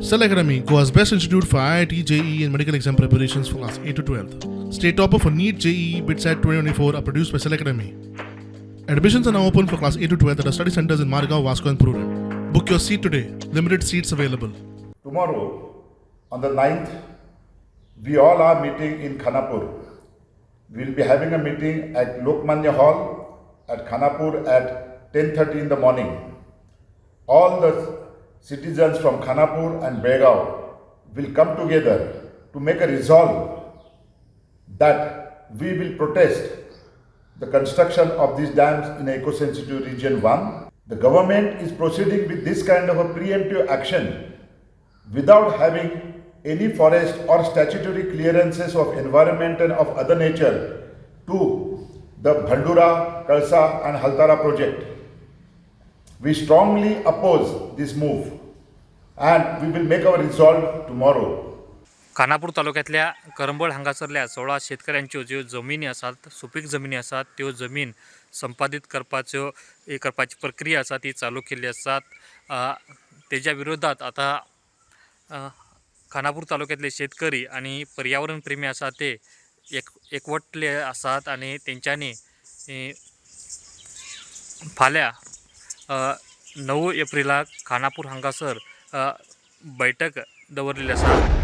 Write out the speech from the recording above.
Cell Academy, Goa's best institute for IIT, JEE, and medical exam preparations for class 8 to 12. State topper for NEET, JEE, BITSAT 2024 are produced by Cell Academy. Admissions are now open for class 8 to 12 at our study centers in Margao, Vasco, and Prudent. Book your seat today. Limited seats available. Tomorrow, on the 9th, we all are meeting in Khanapur. We will be having a meeting at Lokmanya Hall at Khanapur at 10:30 in the morning. All the citizens from Khanapur and Belgaum will come together to make a resolve that we will protest the construction of these dams in eco-sensitive region 1. The government is proceeding with this kind of a preemptive action without having any forest or statutory clearances of environment and of other nature to the Bhandura, Kalsa and Haltara project. We strongly oppose this move and we will make our resolve tomorrow. Khanapur तालुक्यांतल्या करंबळ हांगासरल्या 16 शेतकऱ्यांच्यो ज्यो जमिनी आसात, सुपीक जमिनी आसात, त्यो जमीन संपादीत करपाच्यो हे करपाची प्रक्रिया आसा ती चालू केल्ली आसात. तेज्या विरोधात आतां खानापूर तालुक्यांतले शेतकरी आनी पर्यावरण प्रेमी आसा ते एकवटले आसात आनी तेंच्यांनी फाल्यां 9 एप्रिलाक खानापूर हांगासर बैठक दवरलेली आसा.